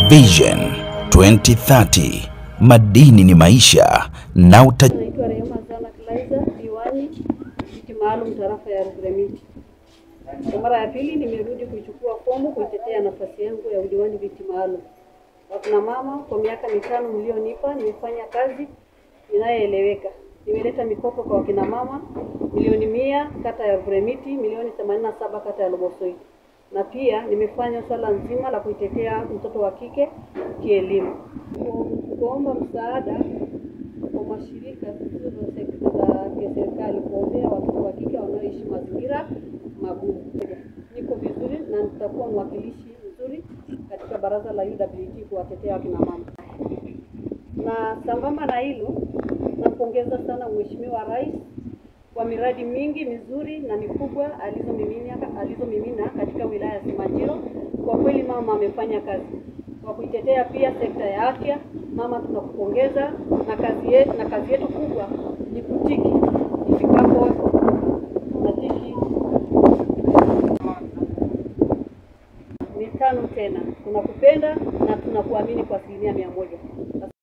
Vision 2030, madini ni maisha na Naitwa Rehema Zana Kilaiza, diwani viti maalum tarafa ya Ruvuremiti. Kwa mara ya pili nimerudi kuichukua fomu kuitetea nafasi yangu ya udiwani viti maalum. Wakina mama, kwa miaka 5 mlionipa nimefanya kazi inayoeleweka. Nimeleta mikopo kwa wakina mama milioni 100 kata ya Ruvuremiti, milioni 87 kata ya Lobosoi. Na pia nimefanya swala nzima la kuitetea mtoto wa kike kielimu. Kuomba msaada kwa mashirika zisizo za kiserikali kuombea watoto wa kike wanaoishi mazingira magumu. Niko vizuri na nitakuwa mwakilishi mzuri katika baraza la UWT kuwatetea wakina mama. Na sambamba na hilo, nampongeza sana Mheshimiwa Rais kwa miradi mingi mizuri na mikubwa alizomimina katika wilaya ya Simanjiro. Kwa kweli mama amefanya kazi kwa kuitetea pia sekta ya afya. Mama, tunakupongeza, na kazi yetu kubwa ni kutiki ifikapo na tiki 5 tena. Tunakupenda na tunakuamini kwa 100%.